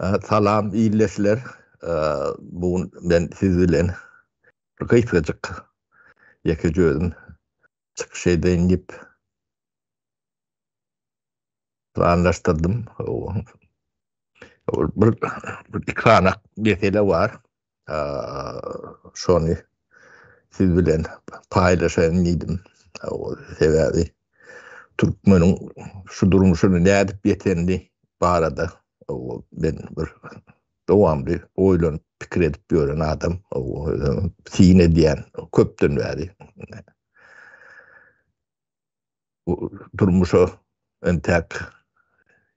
Salam ildeşler. Bu gün men siz bilen bir gysgajyk ýekeje özüm çykyş edeýin diýip planlaşdyrdym. Bir bir sany mesele bar. Şony siz bilen paýlaşaýyn diýdim. Sebäbi türkmeniň şu durmuşyna nädip ýetenini barada men bir dowamly oýlanyp pikir edip ýören adam, syn edýän köpden bäri. Bu durmuşa entäk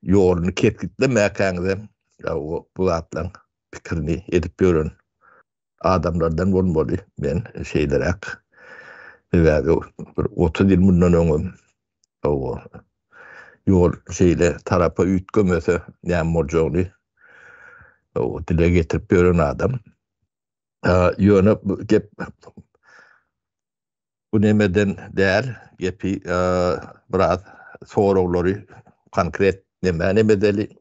ýoluny kesgitlemäkäňizem bu zatlaryň pikirini edip ýören adamlardan bolmaly men şeýleräk. Sebäbi bir 30 ýyl mundan öňem ýol şeýle tarapa üýtgemese näme boljagyny dile getirip ýören adam. Ýöne gep Bu nemeden däl, gepi biraz soraglary konkret nämä neme edeli.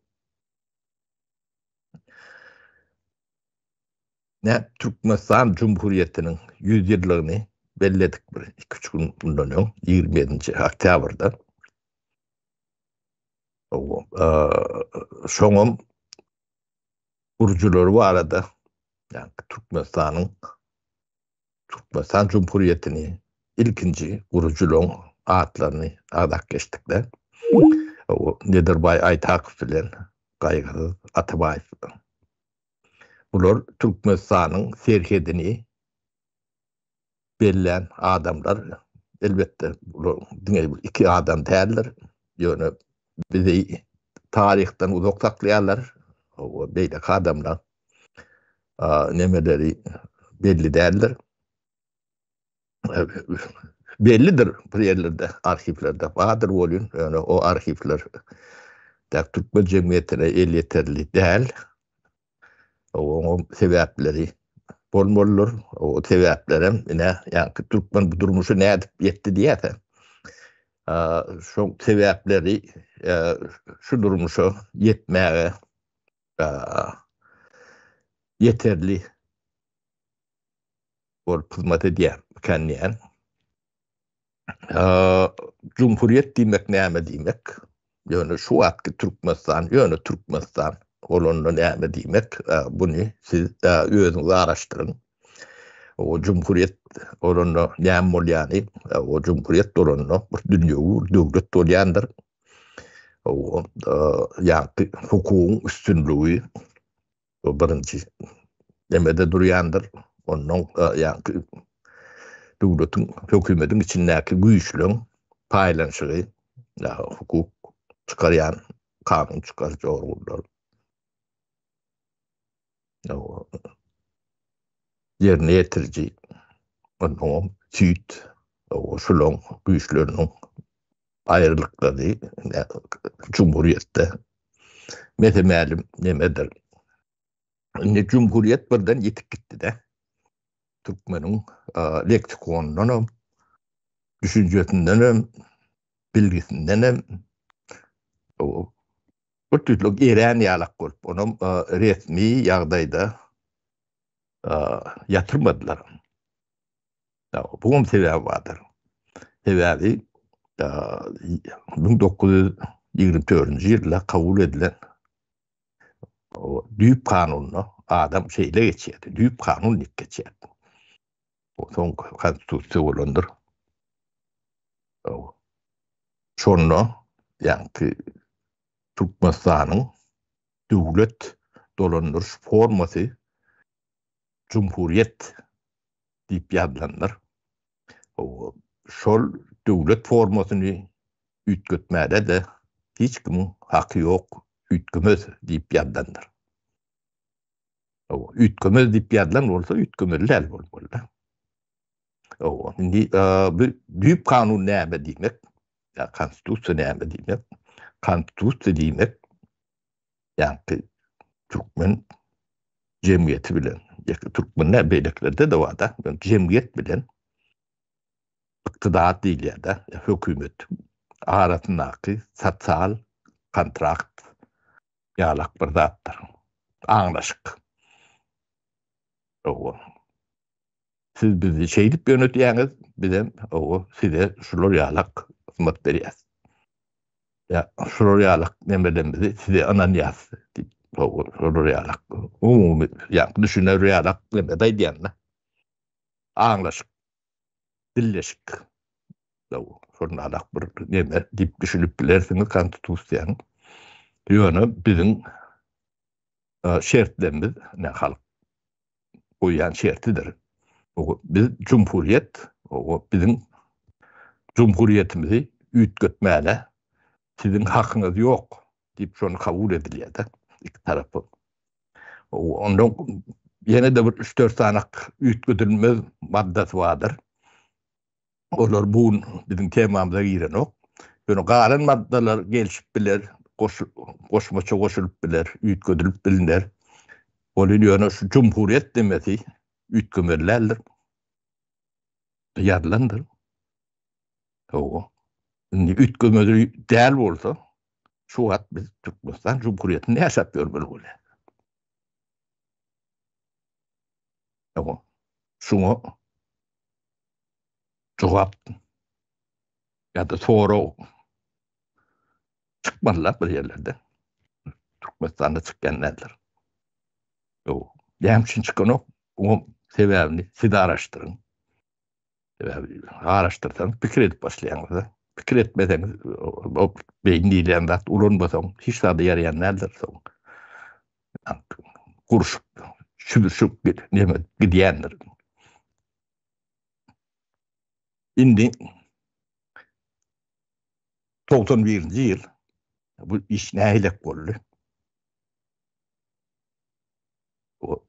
Nä Türkmenistan Cumhuriyetiniň 100 ýyllygyny belledik bir 2-3 gün bundan öň 27-nji oktýabrda. Şoňam gurujylary barada, ýagny Türkmenistanyň Türkmenistan Cumhuriyetini ilkinji gurujylaryň atlaryny agzap geçdik-de. O Nedirbaý Aýtakow bilen Gaýgysyz Atabaýew. Bular Türkmenistanyň serhedini bellän adamlar. Elbetde, bular diňe bir iki adam däldir. Ýöne bizi taryhdan uzak saklaýarlar. O beýleki adamlar nemeleri belli däldir. Bellidir bir ýerlerde, arhiwlerde bardyr welin, ýöne o arhiwler däk türkmen jemgyýetine elýeterli däl. Oňa sebäpleri bolmalydyr. O sebäplerem ine, ýaňky türkmen bu durmuşa nädip ýetdi diýýärse, şoň sebäpleri şu durmuşa ýetmäge ýeterli bolup hyzmat edýär mikan diýýän. Jumhuriýet diýmek näme diýmek? Ýöne şu wagtky Türkmenistan, ýöne Türkmenistan bolanda näme diýmek? Buny siz özüňiz araşdyryň. O jumhuriýet bolanda näme bolýany? O jumhuriýet bolanda bir dünýewi bir döwlet bolýandyr. Ýagny hukugyň üstünligi bu birinji nemede durýandyr. Ondan ýagny döwletiň, hökümetiň içindäki güýçleň paýlanyşygy, hukuk çykarýan kanun çykaryjy organlar. Ýerine ýetiriji, onnoňam süýt, şulaň güýçleriniň aýrylyklary Cumhuriyetde mese-mälim nemedir. Indi Cumhuriyet birden ýitip gitdi-de. Türkmeniň leksikonyndanam, düşünjesindenem, bilgisindenem bir tüýslik erän ýalak bolup, onam resmi ýagdaýda ýatyrmadylar. Buňam sebäbi bardyr. Sebäbi 1924-nji ýylda kabul edilen düýp kanunda adam şeýle geçýärdi. Düýp kanun diýip geçýärdi. O soň konstitusiýa bolandyr. Şonda ýaňky Türkmenistanyň döwlet dolandyryş formasy jumhuriýet diýip ýazylandyr. Şol döwlet formasyny üýtgetmäge-de hiç kimiň haky ýok, üýtgemez diýip ýazylandyr. Üýtgemez diýip ýazylan bolsa, üýtgemeli däl bolmaly-da. Indi bu düýp kanun näme diýmek? Ýa konstitusiýa näme diýmek? Konstitusiýa diýmek ýaňky türkmen jemgyýeti bilen, ýeke türkmen däl, beýlekilerde-de bar-da, jemgyýet bilen ykdydar diýilýär-de, hökümet arasyndaky sosial kontrakt ýalak bir zatdyr. Aňlaşyk. Hawa. Siz bizi şeýdip ýönetýäňiz, bizem hawa size şular ýalak hyzmat berýäs. Ýa şular ýalak nemelerimizi size ynanýas diýip, hawa şular ýalak umumy ýa düşüner ýalak neme aýdýan-da. Aňlaşyk, dilleşik. Hawa, şonalak bir neme diýip düşünip bilersiňiz konstitusiýany. Ýöne biziň şertlerimiz ne halk goýýan şertidir. Biz jumhuriýet, biziň jumhuriýetimizi üýtgetmäne siziň hakyňyz ýok diýip şony kabul edilýär-de iki tarapy. Onda ýene-de bir üç-dört sany üýtgedilmez maddasy bardyr. Olar bu gün biziň temamyza girenok. Ýöne galan maddalar gelşip biler, goşmaça goşulyp biler, üýtgedilip bilner. Ol ýöne şu jumhuriýet demesi üýtgemeli däldir. Ýazylandyr. Hawa. Indi üýtgemeli däl bolsa, şu wagt biz Türkmenistan Jumhuriýetinde ýaşap ýörmeli bolýar. Hawa. Şuňa jogap ýa-da sorag çykmalylar bir ýerlerde. Türkmenistanda çykýan däldir. Ýok. Näme üçin çykanok? Oň sebäbini siz araşdyryň. Sebäbi araşdyrsaňyz pikir edip başlaýaňyz. Pikir etmeseňiz, o beýin diýilýän zat ulanmasaň hiç zada ýaraýan däldir soň. Gurşup, çübüşip neme gidýändir. Indi 91-nji ýyl bu iş nähilek boldy? O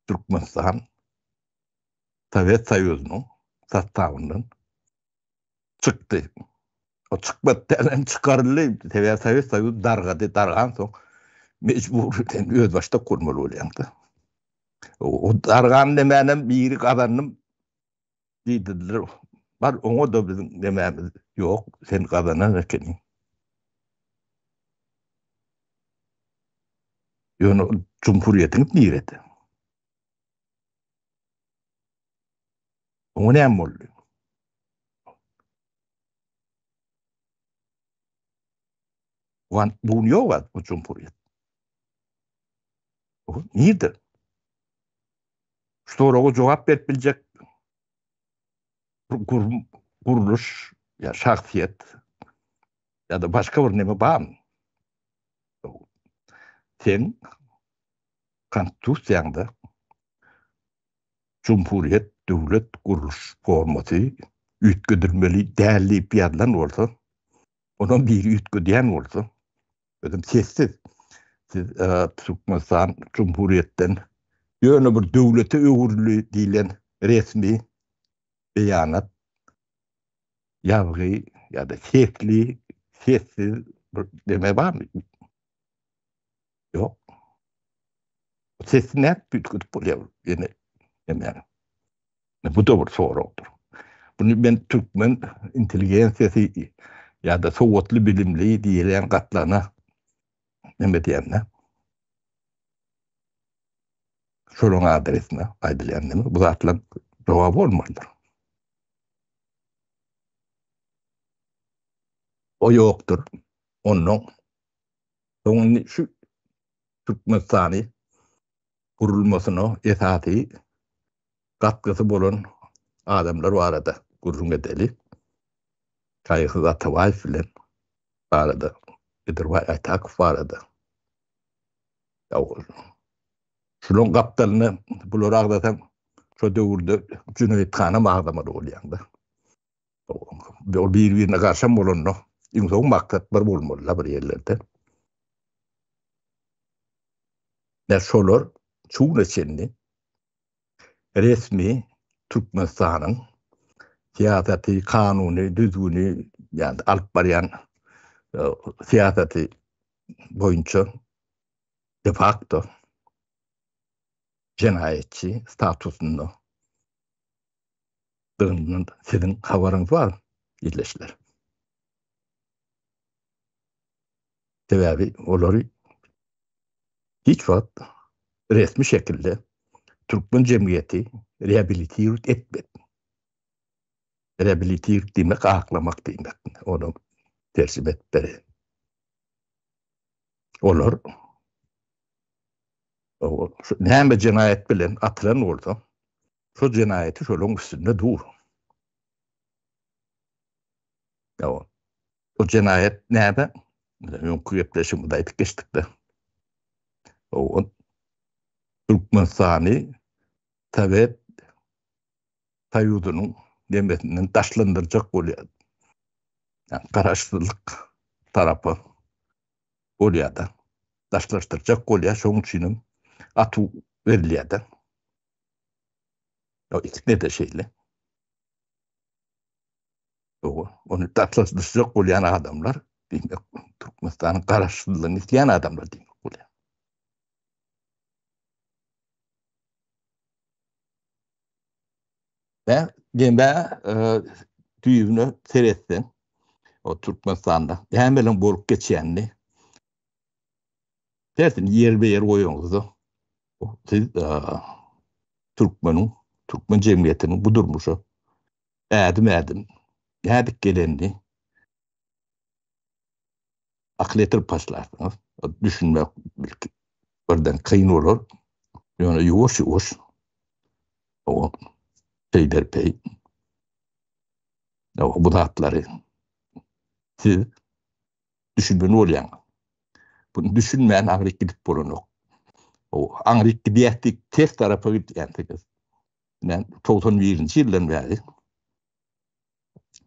Türkmenistan Sowet Soýuzynyň sostawyndan çykdy. O çykmady däl, çykaryldy. Sebäbi Sowet Soýuzy dargady, dargansoň mejbur sen özbaşdak gurmaly bolýaň-da. O dargan nemänem biri gazandym diýdiler. Bar oňa-da biziň nemämiz ýok, sen gazanan ekeniň. Ýöne jumhuriýetiňiz nirede? Oňa näme boldy? Wan bu ýok bu jumhuriýet. Nirde? Şu soraga jogap berip biljek gurluş ýa şahsyýet ýa-da başga bir neme barmy? Sen konstitusiýaňda jumhuriýet döwlet gurluş formasy üýtgedilmeli däl diýip ýazylan bolsa, onam biri üýtgedýän bolsa, özem sessiz. Siz Türkmenistan Jumhuriýetden ýöne bir döwlete öwrüldi diýlen resmi beýanat, ýazgy ýa-da sesli, sessiz bir neme barmy? Ýok. Sesli nädip üýtgedip bolýar ýene nemäni? Bu-da bir soragdyr. Muny men türkmen intelligensiýasy ýa-da sowatly bilimli diýilýän gatlagyna neme diýende, şolaryň adresine aýdylýan neme, bu zatlaryň jogaby bolmalydyr. O ýokdur. Onnoň soň indi şu Türkmenistany gurulmasyna esasy gatgysy bolan adamlar barada gürrüň edeli. Taýsyz Atabaýew bilen barada, Nedirbaý Aýtakow barada. Şularyň gapdalyna bulary agzasaň, şo döwürde Jüneýit hanam agzamaly bolýaň-da. Ol bir-birine garşam bolanda, iň soň maksat bir bolmaly-da bir ýerlerde. Ine şolar şu güne çenli resmi Türkmenistanyň syýasaty, kanuny, düzgüni, ýagny alyp barýan syýasaty boýunça de facto jenaýatçy statusynda dygyndan siziň habaryňyz bar, ildeşler. Sebäbi olary hiç wagt. Resmi şekilde türkmen jemgyýeti reabilitirowat etmedi. Reabilitirowat diýmek aklamak diýmek. Ony terjime edip bereýin. Olar näme jenaýat bilen atylan bolsa, şo jenaýaty şolaryň üstünde dur. Ýa o jenaýat näme? Öňki gepleşigimizde aýdyp geçdik-de. O Türkmenistany Sowet Soýuzynyň nemesinden daşlandyrjak bolýar. Ýa garaşsyzlyk tarapa bolýar-da. Daşlaşdyrjak bolýar, şonuň üçin hem atuw berilýär-de. Ýa ikisine-de şeýle. Ýoga, ony daşlaşdyrjak bolýan adamlar, diýmek, Türkmenistanyň garaşsyzlygyny isleýän adamlar diýmek bolýar. Ve demä düýbüne seretseň, o Türkmenistanda nämeleň bolup geçýänini tersini ýerbe-ýer goýaňyzda, siz türkmeniň, türkmen jemgyýetiniň bu durmuşa ädim-ädim nädip gelenini akyl ýetirip başlarsyňyz. Düşünmek belki birden kyn bolar. Ýöne ýuwaş-ýuwaş o peýderpeý bu zatlary siz düşünmeli bolýaňyz. Bunu düşünmän aňryk gidip bolanok. O aňryk gidýär diýip ters tarapa gidýänsiňiz. Men 91-nji ýyldan bäri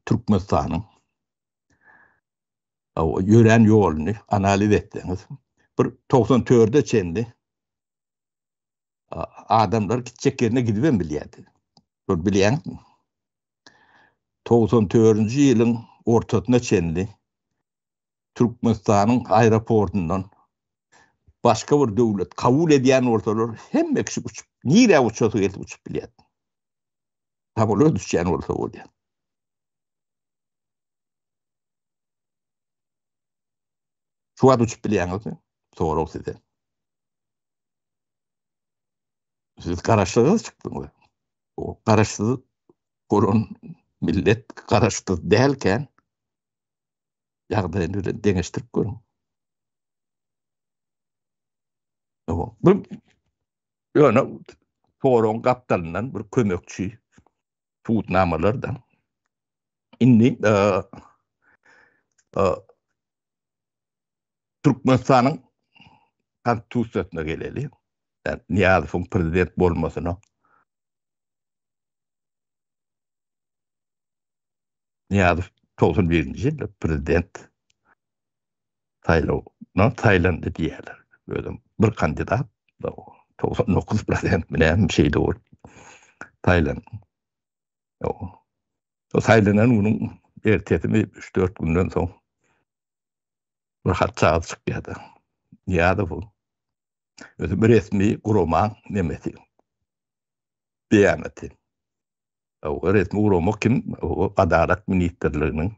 Türkmenistanyň ýörän ýoluny analiz etseňiz, bir 94-e çenli adamlar gitjek ýerine gidibem bilýärdi. Şol bilýäňizmi? 94-nji ýylyň ortasyna çenli Türkmenistanyň aeroportundan başga bir döwlet kabul edýän bolsalar, hemme kişi uçup, nirä uçasy gelse uçup bilýärdi. Samolýot uçýan bolsa bolýar. Şu wagt uçup bilýäňizmi? Sorag size. Siz garaşsyz çykdyňyz. O garaşsyz bolan millet garaşsyz dälken ýagdaýyny bilen deňeşdirip görüň. Bu ýöne soragyň gapdalyndan bir kömekçi subutnamalar da. Indi e, e, Türkmenistanyň konstitusiýasyna geleli. Yani Nyýazowyň prezident bolmasyna Nyýazow 91-nji ýylda prezident saýlawyna saýlandy diýýärler. Özem bir kandidat 99 prosent mi näme şeýle bolup saýlandy. O saýlanan günüň ertesimi 3-4 günden soň bir hat çagyz çykýar-da. Nyýazowyň özi bir resmi guramaň nemesi beýanaty. Resmi gurama kim? Adalat ministrliginiň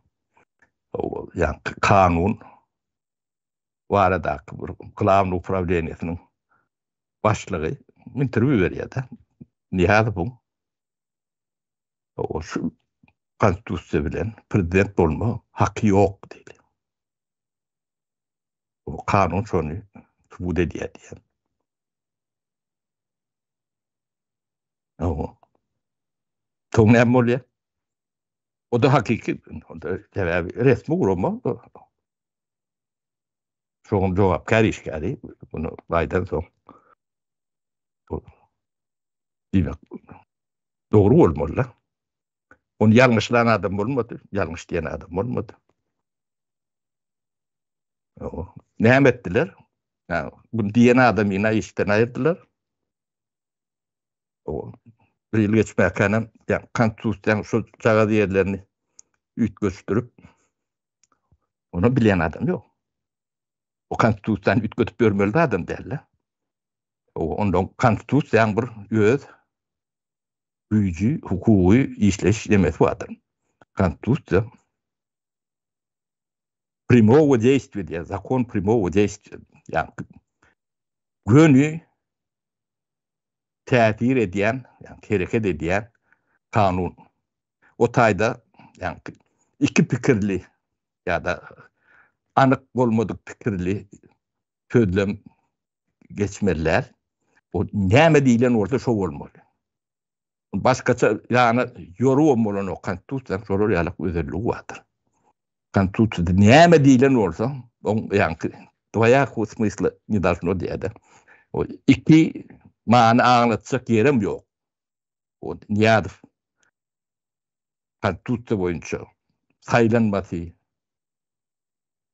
ýaňky kanun baradaky bir glawnyý uprawleniýesiniň başlygy interwýu berýär-de. Nyýazowyň şu konstitusiýa bilen prezident bolma haky ýok diýdi. Bu kanun şony subut edýär diýen. Hawa. Soň näme bolýar? O da hakyky, onda sebäbi resmi gurama. Şoňa jogapkär işgäri bunu aýdan soň. Diýmek, dogry bolmaly-da. Ony ýalňyşlan adam bolmady, ýalňyş diýen adam bolmady. Näme etdiler? Bunu diýen adamyna işden aýyrdylar. O bir ýyl geçmäkänem ýa konstitusiýanyň şu jagaz ýerlerini üýtgeşdirip ony bilýän adam ýok. O konstitusiýany üýtgedip ýörmeli adam däl-de. O ondan konstitusiýanyň bir öz güýji, hukugy işleýiş nemesi bardyr. Konstitusiýa primogo deýstwiýa diýýär, zakon primogo deýstwiýa. Ýa göni. täsir edýän, ýagny hereket edýän kanun. O taýda ýagny iki pikirli ýa-da anyk bolmadyk pikirli sözlem geçmeli däl. O näme diýlen bolsa şo bolmaly. Başgaça ýana ýorubam bolanok konstitusiýanyň şolar ýalak özelligi bardyr. Konstitusiýada näme diýlen bolsa, oň ýaňky dwoýakowy smysla ne должно diýýär-de. O iki many aňlatjak ýerem ýok. O Nyýazow konstitusiýa boýunça saýlanmasy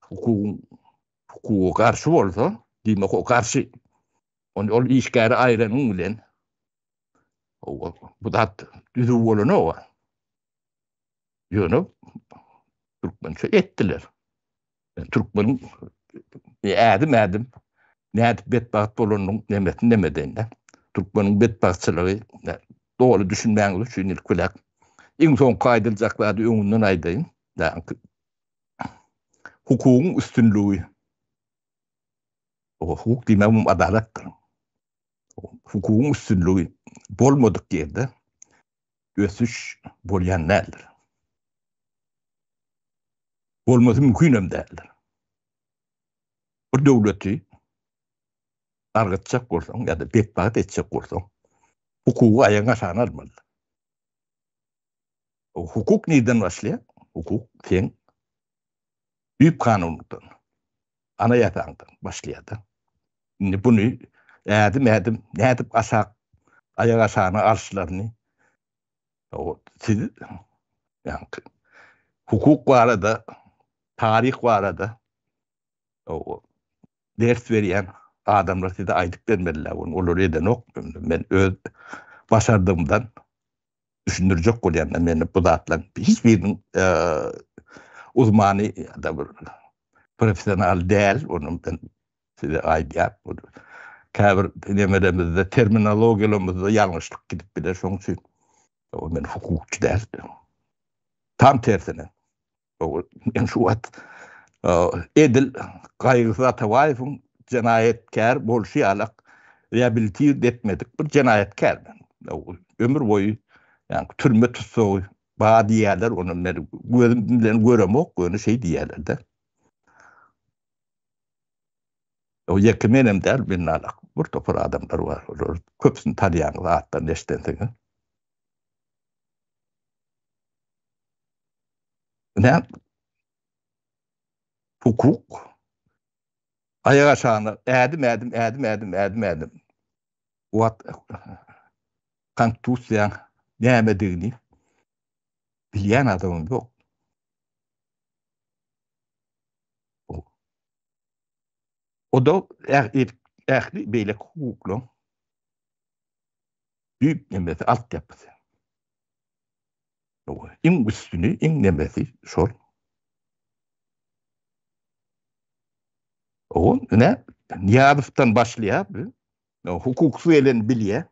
hukugyň hukuga garşy bolsa, diýmek o garşy. Ony ol işgäri aýranyň bilen bu zat düzüw bolanok. Ýöne türkmençe etdiler. Türkmeniň ädim-ädim nädip betbagt bolanynyň nemesini neme edeýin-dä. Türkmeniň betbagtçylygy doly düşünmäňiz üçin ilki bilen iň soňky aýdyljak zady öňünden aýdaýyn. Hukugyň üstünligi. Hukuk diýmegim adalatdyr. Hukugyň üstünligi bolmadyk ýerde ösüş bolýan däldir. Bolmasy mümkin hem däldir. Bir döwleti dargatjak bolsaň ýa-da betbagt etjek bolsaň, hukugy aýagyň aşagyna almaly. Hukuk nirden başlaýar? Hukuk seň düýp kanunyňdan, ana ýasaňdan başlaýar-da. Indi buny ädim-ädim nädip aşak, aýak aşagyna alyşlaryny siz ýaňky hukuk barada, taryh barada ders berýän adamlar size aýdyp bermeliler ony. Olar edenok. Men öz başardygymdan düşündirjek bolýan. Men bu zatlaryň hiç biriniň uzmany ýa-da bir professional däl. Ony men size aýdýan. Käbir nemelerimizde, terminologiýalarymyzda ýalňyşlyk gidip biler. Şonuň üçin men hukukçy däl. Tam tersine. Men şu wagt edil Gaýgysyz Atabaýewiň jenaýatkär bolşy ýalak reabilitir etmedik bir jenaýatkär men. Ömür boýy ýa türme tussagy bar diýýärler, ony men gözüm bilen göremok, ýöne şeý diýýärler-de. O ýeke menem däl, menden alak bir topar adamlar bar. Olar köpüsini tanýaňyz atlaryny eşidensiňiz. Ine, hukuk aýak aşagyna ädim-ädim, ädim-ädim, ädim-ädim. Wagt konstitusiýaň nämedigini bilýän adamam ýok. O-da ähli beýleki hukuklaryň düýp nemesi, altyapysy. Iň üstüni, iň nemesi şol. O, ine, Nyýazowdan başlaýar bu. Hukuksyz gelen bilýär.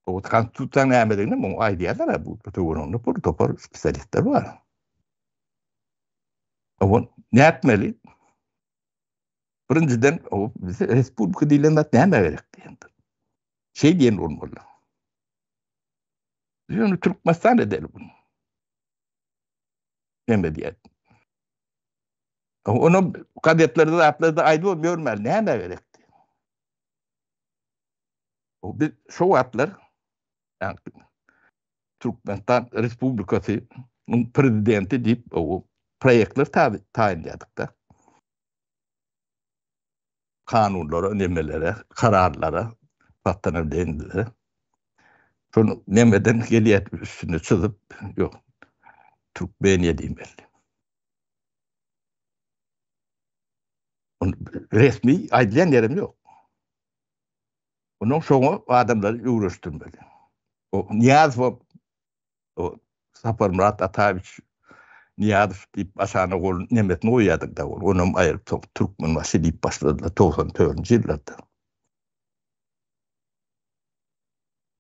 O konstitusiýanyň nämedigini muňa aýdýarlar bu töwereginde bir topar spesialistler bar. O nätmeli? Birinjiden, o bize respublika diýlen zat näme gerek diýendir. Şeý diýen bolmaly. Ýöne Türkmenistan edeli bunu. Näme diýer? Onu gazetlerde zatlarda aýdyp ýörmeli, näme gerek? O biz şo wagtlar Türkmenistan Respublikasynyň prezidenti diýip o proýektler taýynlaýardyk-da. Kanunlara, nemelere, kararlara, postanowleniýelere. Şony nemeden gelýär üstüne çyzyp, ýok. Türkmeniýa diýmeli. Resmi aýdylýan ýerem ýok. Onuň şoňa adamlary öwreşdirmeli. O Nyýazow o Saparmyrat Ataýewiç Nyýazow diýip aşana gol nemesini goýýardyk da ol. Onam aýryp soň Türkmenbaşy diýip başladylar 94-nji ýyllarda.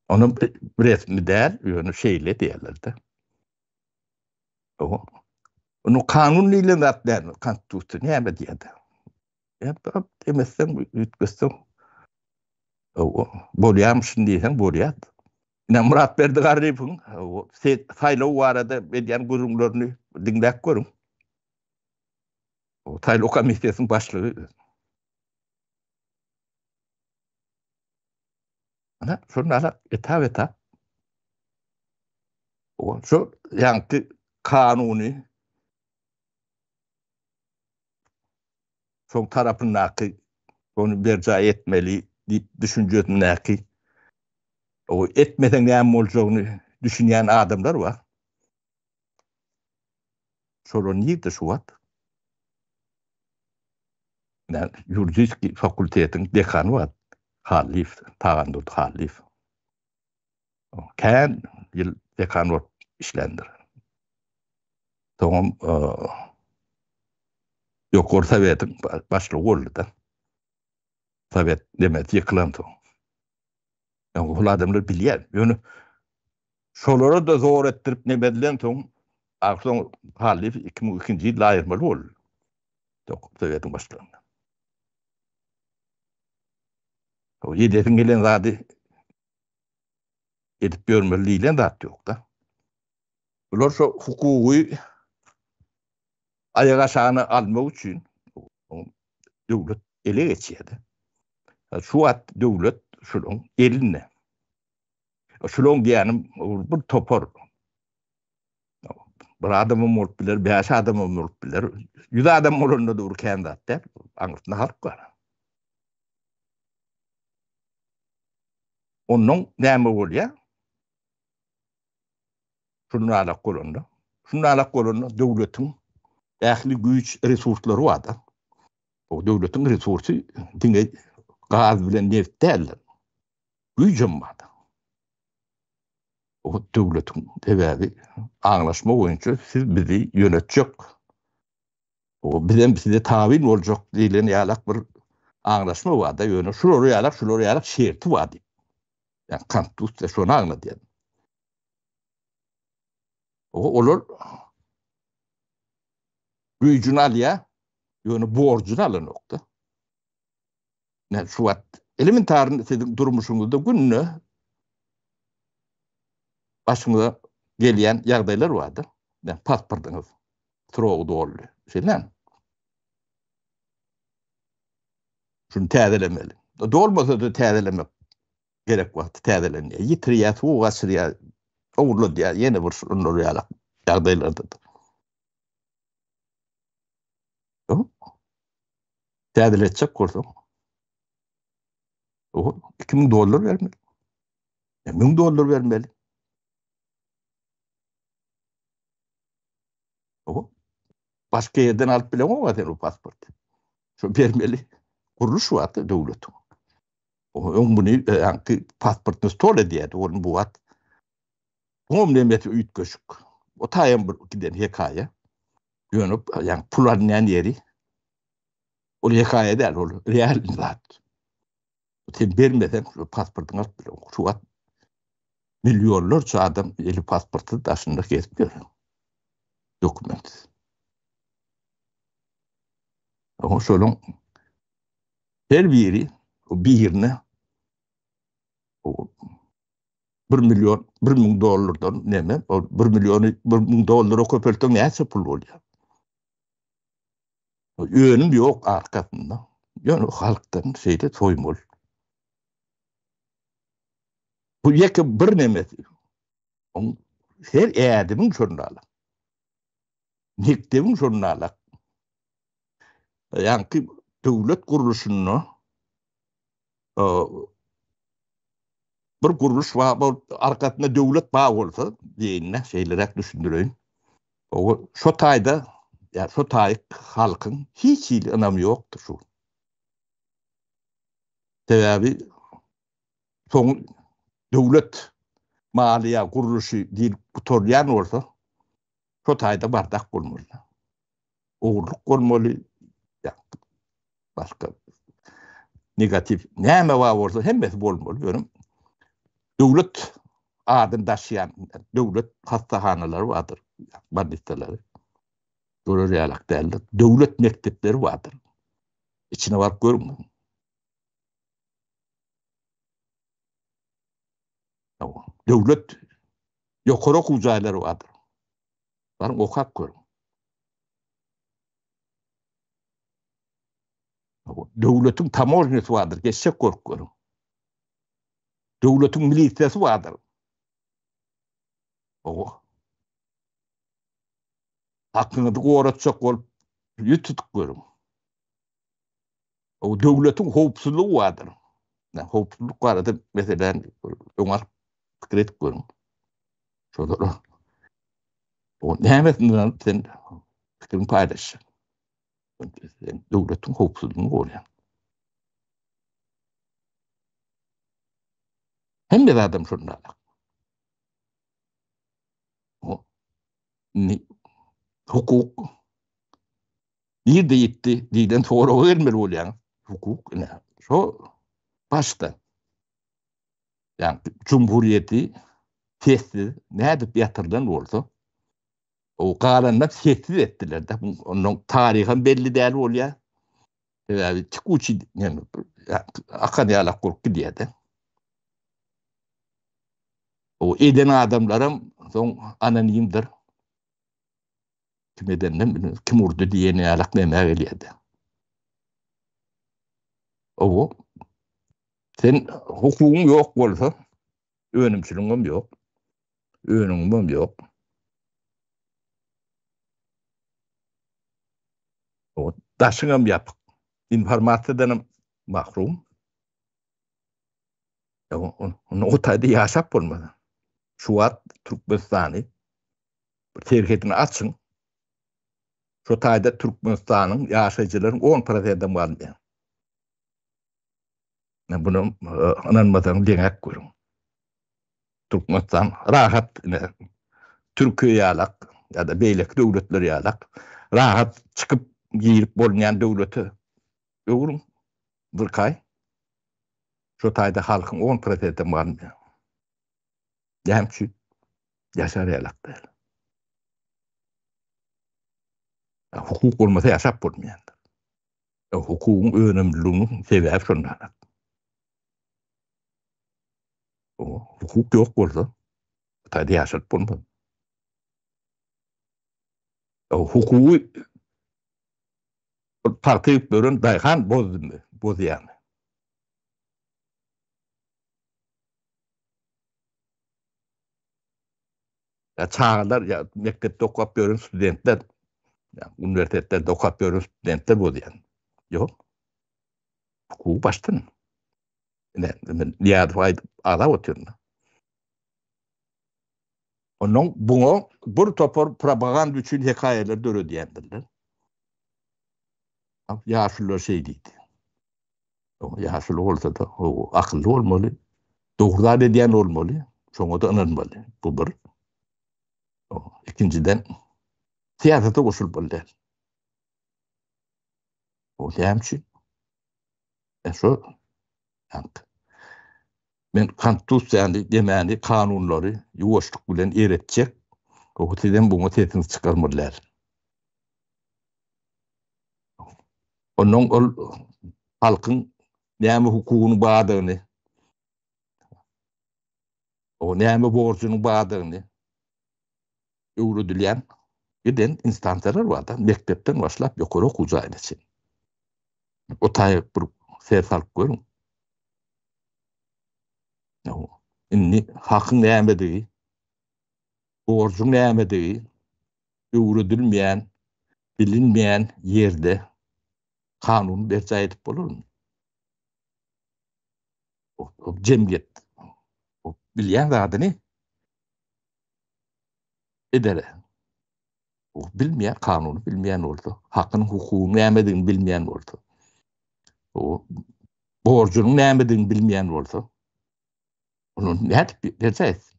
Onam resmi däl, ýöne şeýle diýerler-de. Onuň kanun diýlen zat näme? Konstitusiýa näme diýýär? Ýa demesseň, üýtgetseň. Bolýarmyşyn diýseň bolýar. Ine Myratberdi Garryýewiň saýlaw barada edýän gürrüňlerini diňläp görüň. Saýlaw komissiýasynyň başlygy. Ana, şonda ala etap-etap şu ýaňky kanuny şoň tarapyndaky ony berjaý etmeli diýip düşünjesindäki o etmeseň näme boljagyny düşünýän adamlar bar. Şolar nirde şu wagt? Men ýuridiski fakultetiň dekany bar. Hallyýew, Tagandurdy Hallyýew. Kän ýyl dekan bolup işländir. Soňam Ýokary Sowetiň başlygy boldy-da. Sowet demesi ýykylansoň. Ýa ol adamlar bilýär. Ýöne şolara-da zor etdirip neme edilensoň, soň Hallyýew 2002-nji ýylda aýyrmaly boldy. Ýokary Sowetiň başlygyndan. Edesiň gelen zady edip ýörmeli diýlen zat ýok-da. Bular şo hukugy aýak aşagyna almak üçin döwlet ele geçýär-de. Şu wagt döwlet şularyň elinde. Şularyň diýýänim bir topar. Bir adamam bolup biler, bäş adamam bolup biler. 100 adam bolanda da bir kän zat däl. Aňyrsynda halk bar. Ondan näme bolýar? Şunalak bolanda, şunalak bolanda döwletiň ähli güýç resurslary bar-da. O döwletiň resursy diňe gaz bilen neft däldir. Güýjem bar-da. O döwletiň sebäbi aňlaşma boýunça siz bizi ýönetjek O bizem size tabyn boljak diýlen ýalak bir aňlaşma bar-da, ýöne şular ýalak, şular ýalak şerti bar diýip. Ýa konstitusiýa şony aňladýar. O olar güýjüni alýar, ýöne borjuny alanok-da. Näme şu wagt elementar siziň durmuşyňyzda günde başyňyza gelýän ýagdaýlar bardyr. Näme pasportyňyz srogy doldy. Şeýlemi? Şuny täzelemeli. Dolmasa-da täzelemek gerek wagty täzelenýär. Ýitirýär, suw gaçyrýar, ogurladýar, ýene bir şunlar ýaly ýagdaýlarda. Täzeletjek bolsaň, o 2000 dollar bermeli. 1000 dollar bermeli. O başga ýerden alyp bileňok sen o pasporty. Şo bermeli. Gurluş bar döwletiň. O öň muny ýaňky pasportny stol edýärdi, ony bu wagt Oňam nemesi üýtgeşik. O taýam bir giden hekaýa. Ýöne ýaňky pul alynýan ýeri ol hekaýa däl, ol real zat. Sen bermeseň şu pasportyňy alyp bileňok. Şu wagt millionlarça adam eli pasportsyz daşynda gezip ýör. Dokumentsiz. Oňa şolaň her biri birine bir million, 1000 dollardan neme, o 1 milliony 1000 dollara köpeltseň näçe pul bolýar? Önüm ýok arkasynda. Ýöne halkdan şeýle soýmaly. Bu ýeke bir nemesi. Oň her ädimiň şonda alak. Mekdebiň şonda alak. Ýaňky döwlet gurluşynda bir gurluş bar bolup, arkasynda döwlet bar bolsa diýeýin-de, şeýleräk düşündireýin. O şo taýda, ýa şo taýyk halkyň hiç hili ynamy ýokdur şu. Sebäbi soň döwlet maliýe gurluşy diýlip gutarylýan bolsa, şo taýda bardak bolmaly. Ogurlyk bolmaly, başga negatiw näme bar bolsa hemmesi bolmaly. Ýöne döwlet adyny daşaýan döwlet hassahanalary bardyr, bolnisalary. Görer ýalak däldir. Döwlet mekdepleri bardyr. Içine baryp görüň. Döwlet ýokary okuw jaýlary bardyr. Baryň okap görüň. Döwletiň tamožnýasy bardyr, geçjek bolup görüň. Döwletiň milisiýasy bardyr. Owa. Hakyňyzy goratjak bolup ýüz tutup görüň. O döwletiň howpsuzlygy bardyr. Howpsuzlyk barada meseläni öňe alyp pikir edip görüň. Şolara o nämesini ynanyp sen pikiriňi paýlaşjaň. Sen döwletiň howpsuzlygyny goraýaň. Hemme zadam şonda. O hukuk nirde ýitdi diýlen soraga gelmeli bolýaň. Hukuk ine şo başda. Ýagny jumhuriýeti sessiz nädip ýatyrylan bolsa, o galanlar sessiz etdiler-de. Ondan taryham belli däl bolýar. Sebäbi tikuçi näme akan ýalak bolup gidýär-de. O eden adamlaram soň anonimdir. Kim edenden bilmez, kim urdy diýen ýalak näme gelýär-de. Owo. Sen hukugyň ýok bolsa, önümçiligiňem ýok, önümiňem ýok. O daşyňam ýapyk. Informasiýadanam mahrum. Onda o taýda ýaşap bolmaz. Şu wagt Türkmenistany bir serhedini açyň. Şu taýda Türkmenistanyň ýaşaýjylaryň 10 prosentam galmaýar. Men bunu e, ynanmasaň deňäp görüň. Türkmenistan rahat ine Türkiýe ýalak ýa-da beýleki döwletler ýalak rahat çykyp girip bolunýan döwlete öwrüň. Birkaý. Şo taýda halkyň 10 prosentem galmaýar. Näme üçin? Ýaşar ýalak däl. Hukuk bolmasa ýaşap bolmaýandyr. Hukugyň önümliliginiň sebäbi şonda. Hukuk ýok bolsa, bu taýda ýaşalyp bolmaz. Hukugy pagta ýük bören daýhan bozdumy, bozýarmy? Ýa çagalar, ýa mekdepde okap ýören studentler, ýa uniwersitetlerde okap ýören studentler bozýar. Ýok. Hukugy başdan. Ine, men Nyýazow aýdyp agzap otyryn. Ondan buňa bir topar propaganda üçin hekaýalar döredýändirler. Ýaşulular şeý diýdi. Ýaşuly bolsa-da, akylly bolmaly, dogry zat edýän bolmaly, şoňa-da ynanmaly. Bu bir. Ikinjiden, syýasata goşulmaly däl. O näme üçin? E şo men konstitusiýany demäni, kanunlary ýuwaşlyk bilen eretjek. O sizem buňa sesiňizi çykarmaly däl. Ondan ol halkyň näme hukugynyň bardygyny, o näme borjunyň bardygyny öwredilýän giden instansiýalar bar-da, mekdepden başlap ýokary okuw jaýyna çenli. O taýy bir ser salyp görüň. Indi hakyň nämedigi, borjuň nämedigi öwredilmeýän, bilinmeýän ýerde kanuny berjaý edip bolarmy? O jemgyýet o bilýän zadyny eder. O bilmeýän, kanuny bilmeýän bolsa, hakynyň, hukugyň nämedigini bilmeýän bolsa, o borjunyň nämedigini bilmeýän bolsa, ony nädip berjaý etsin?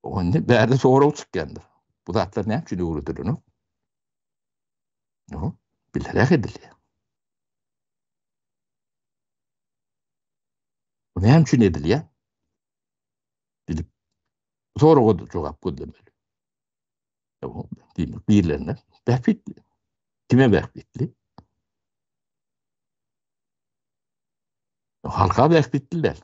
Onda bärde sorag çykýandyr. Bu zatlar näme üçin öwredilenok? Ýok, bilerek edilýär. Bu näme üçin edilýär? Bilip soraga jogap gözlemeli. Ýok, diýmek birlerine bähbitli. Kime bähbitli? Halka bähbitli däl.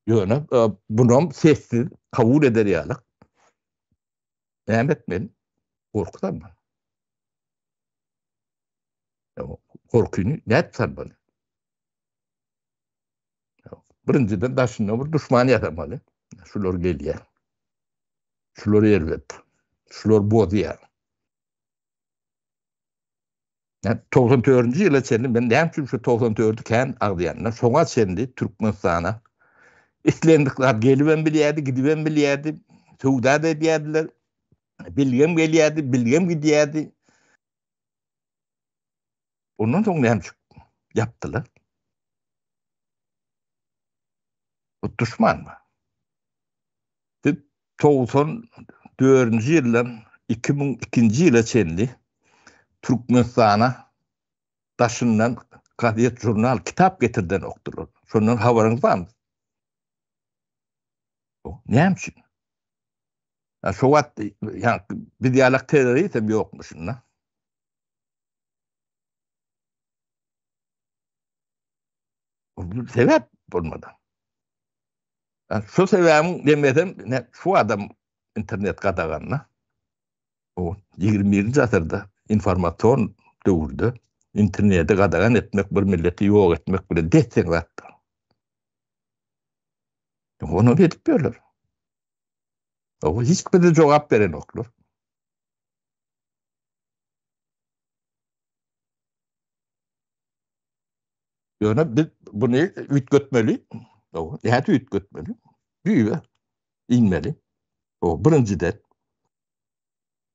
Ýöne bunam sessiz kabul eder ýalyk näme etmeli? Gorky salmaly. Gorkyny nädip salmaly? Birinjiden daşynda bir duşman ýasamaly. Şular gelýär. Şular erbet. Şular bozýar. Yani 94-nji ýyla çenli men näme üçin şu 94-i kän agzaýan? Şoňa çenli Türkmenistana islendik zat gelibem bilýärdi, gidibem bilýärdi, söwda-da edýärdiler. Bilgem gelýärdi, bilgem gidýärdi. Ondan soň näme üçin ýapdylar? Bu duşmanmy? Siz 94-nji ýyldan 2002-nji ýyla çenli Türkmenistana daşyndan gazet, žurnal, kitap getirdenokdylar. Şondan habaryňyz barmy? Näme üçin? Şo wagt ýa biz ýalak terrorist hem ýokmuşynda. Sebäp bolmady. Şu sebäbiň demesem, ne şu adam internet gadaganda. O 21-nji asyrda informasion döwürde interneti gadagan etmek bir milleti ýok etmek bilen des-deň zatdyr. Onu edip ýörler. O hiç bir jogap berenoklar. Ýöne biz buny üýtgetmeli. Nädip üýtgetmeli? Düýbe inmeli. O birinjiden.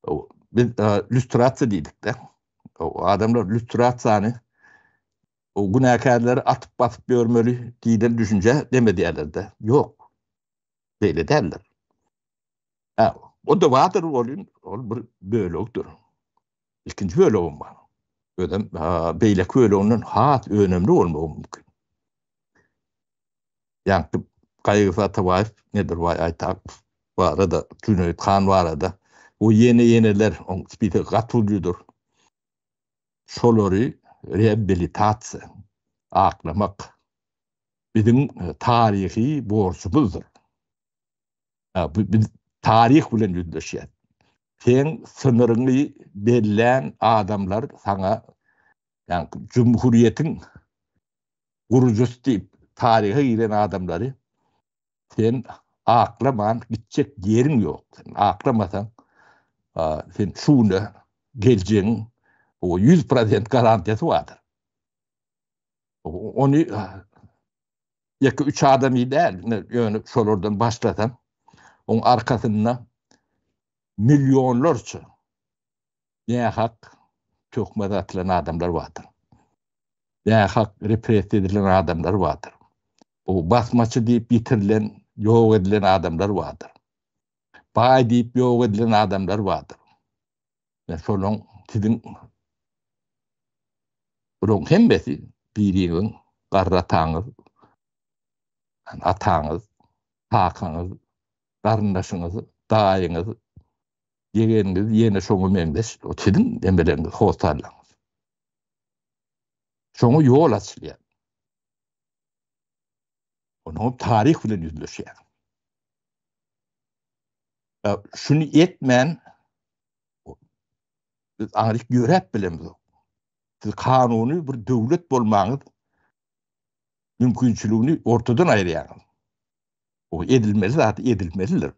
O biz lýustrasiýa diýdik-de. O adamlar lýustrasiýany o günäkärleri atyp basyp ýörmeli diýlen düşünje demedýärler-de. Ýok. Beýle däldir. Ha, o da bardyr bolýan, ol bir bölegidir. Ikinji bölegem bar. Özem beýleki böleginden has önemli bolmagy mümkin. Ýaňky Gaýgysyz Atabaýew, Nedirbaý Aýtakow barada, Jüneýit han barada we ýene-ýeneler, oň spisegi gaty ulydyr. Şolary reabilitasiýa, aklamak biziň taryhy borjumyzdyr. Biz taryh bilen ýüzleşýäs. Seň synyryňy bellän adamlar saňa ýaňky jumhuriýetiň gurujysy diýip taryha giren adamlary sen aklaman gitjek ýeriň ýok. Sen aklamasaň sen şu güne geljegiň o 100% garantiýasy bardyr. Ony ýeke üç adamy däl, ýöne şolardan başlasaň, oň arkasynda millionlarça nähak töhmet atylan adamlar bardyr. Nähak repressiýa edilen adamlar bardyr. O basmaçy diýip ýitirilen, ýok edilen adamlar bardyr. Baý diýip ýok edilen adamlar bardyr. Şolaň siziň bularyň hemmesi biriňiziň garry ataňyz, ataňyz, kakaňyz, garyndaşyňyz, daýyňyz, ýegeniňiz ýene şoňa meňzeş o siziň nemeleriňiz, hossarlaryňyz. Şoňa ýol açylýar. Onuň taryh bilen ýüzleşýär. Şuny etmän biz aňryk ýöräp bilemizok. Siz kanuny bir döwlet bolmagyňyz mümkinçiligini ortadan aýyrýaňyz. O edilmeli zat edilmelidir.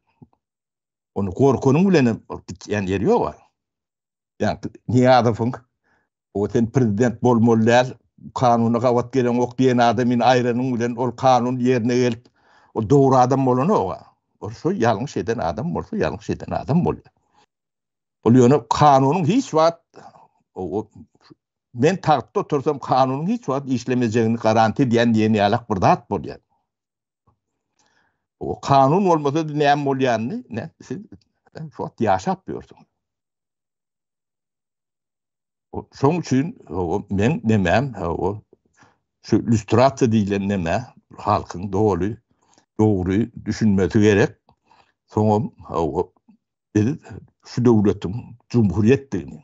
Ony gorkanyň bilen hem gitýän ýeri ýok. Ýa Nyýazowyň o sen prezident bolmaly däl, kanuna gabat geleňok diýen adamyny aýranyň bilen ol kanun ýerine gelip, ol dogry adam bolanok. Ol şo ýalňyş eden adam bolsa, ýalňyş eden adam bolýar. Ol ýöne kanunyň hiç wagt men tagtda otursam kanunyň hiç wagt işlemejegini garanti edýän diýen ýalak bir zat bolýar. O kanun bolmasa näme bolýanyny ne siz şu wagt ýaşap ýörsüňiz. Şoň üçin men nemem o şu lüstrasiýa diýlen neme halkyň doly dogry düşünmesi gerek. Soňam biz şu döwletiň jumhuriýetdigini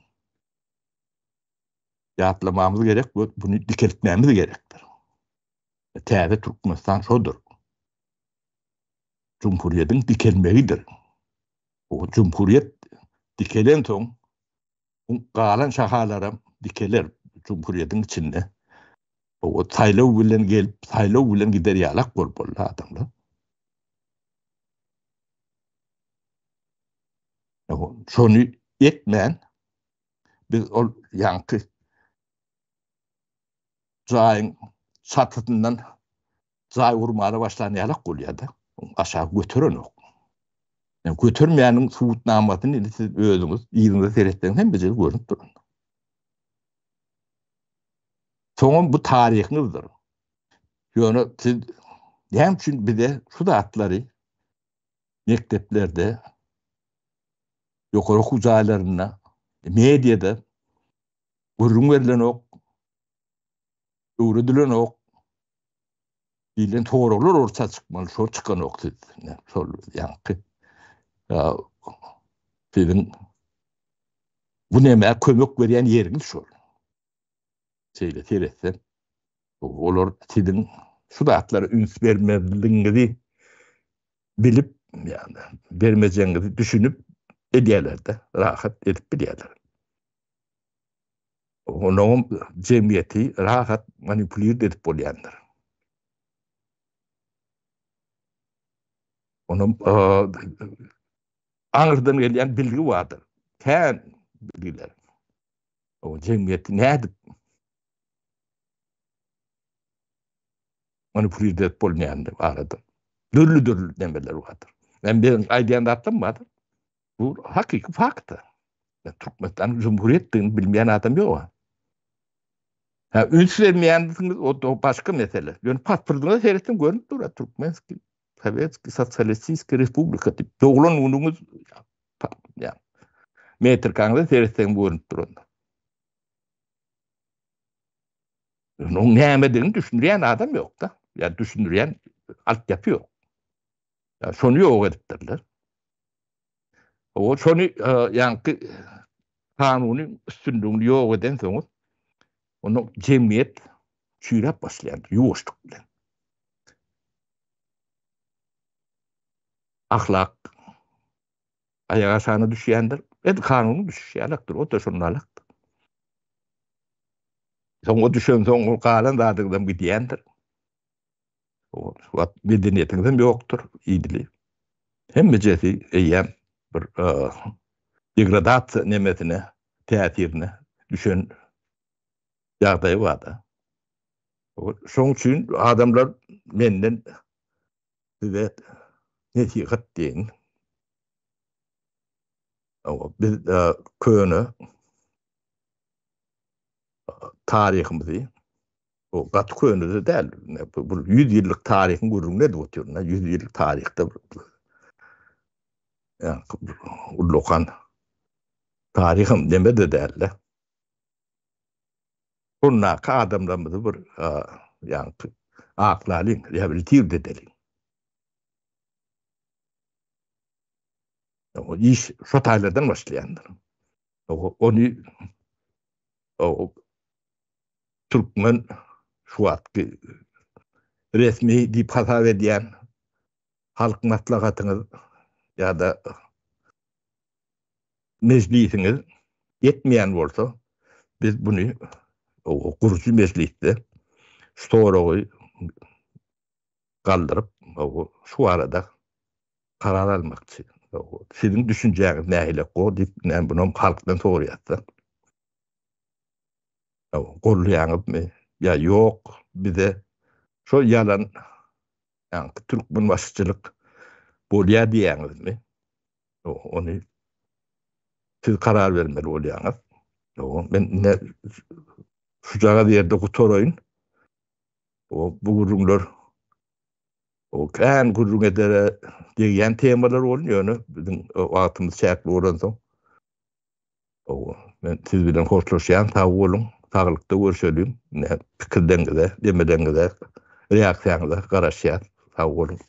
ýatlamamyz gerek we bunu dikeltmämiz gerekdir. Täze Türkmenistan şodur. Jumhuriýetiň dikelmegidir. O jumhuriýet dikelensoň, galan şahalaram dikeler jumhuriýetiň içinde. O saýlaw bilen gelip, saýlaw bilen gider ýalak bolmaly adamlar. Şony etmän biz ol ýaňky jaýyň çatysyndan jaý gurmana başlan ýalak bolýar-da. Aşak göterenok. Yani götermeýäniň subutnamasyny indi siz özüňiz yzyňyza seretseňiz hemmejesi görünip duran. Soňam bu taryhyňyzdyr. Ýöne siz näme üçin bize şu zatlary mekdeplerde, ýokary okuw jaýlarynda, mediada gürrüň berlenok, öwredilenok diýlen soraglar orta çykmaly, şol çykanok siz. Şol ýaňky siziň bu nämä kömek berýän ýeriňiz şol. Şeýle seretsem, olar siziň şu zatlara üns bermezligiňizi bilip, ýagny bermejegiňizi düşünip edýärler-de, rahat edip bilýärler. Onuň jemgyýeti rahat manipulird edip bolýandyr. Onuň aňyrdan gelýän bilgi bardyr. Kän bilgiler. O jemgyýeti nädip manipulird edip bolýandyr barada. Dürli-dürli nemeler bardyr. Men benim aýdýan zatlarym bardyr. Bu hakyky fakt. Türkmenistan Cumhuriyetdigini bilmeýän adam ýok. Ha üns bermeýänsiňiz o başga mesele. Ýöne pasportyňyza seretseň görünip dur, Türkmenskiý Sowetskiý Sosialistiskiý Respublika diýip. Doglan günüňiz ýa metrikaňyza seretseň görünip durandyr. Onuň nämedigini düşündirýän adam ýok-da. Ýa düşündirýän altyapy ýok. Ýa şony ýok edipdirler. O şony e, ýaňky kanuny üstünligini ýok edensoňuz, onda jemgyýet çüýräp başlaýar ýuwaşlyk bilen. Ahlak aýak aşagyna düşýändir. Edil kanunyň düşüşi ýalakdyr, o da şonda alakdyr. Soň o düşensoň ol galan zadyňyzam gidýändir. O wagt medeniýetiňizem ýokdur, idili. Hemmejesi eýýäm bir degradasiýa nemesine, täsirine düşen ýagdaýy bar-da. Şoň üçin adamlar menden size nesihat diýin. Biz köne taryhymyzy Bu gaty köne-de däl. Bu 100 ýyllyk taryhyň gürrüňini edip otyryn. 100 ýyllyk taryhda ullakan taryham neme-de däl-de. Ondaky adamlarymyzy bir ýaňky aklalyň, rehabilitird edeliň. O iş şo taýlardan başlaýandyr. Ony türkmen şu wagtky resmi diýip hasap edýän halk maslahatyňyz ýa-da mejlisiňiz etmeýän bolsa, biz buny gurujy mejlisde şu soragy galdyryp, şu barada karar almakçy. Siziň düşünjäňiz nähili diýip, men bunam halkdan soraýas-da. Goldaýaňyzmy ýa ýok bize şol ýalan ýaňky türkmenbaşyçylyk bolýa diýýäňizmi? Ony siz karar bermeli bolýaňyz. Men ine şujagaz ýerde gutaraýyn. Bu gürrüňler o kän gürrüň edere degýän temalar bolun, ýöne biziň wagtymyz çäkli bolansoň Hawa, men siz bilen hoşlaşýan, sag boluň, saglykda görşeliň. Ine, pikirleriňize, demeleriňize, reaksiýaňyza garaşýas. Sag boluň.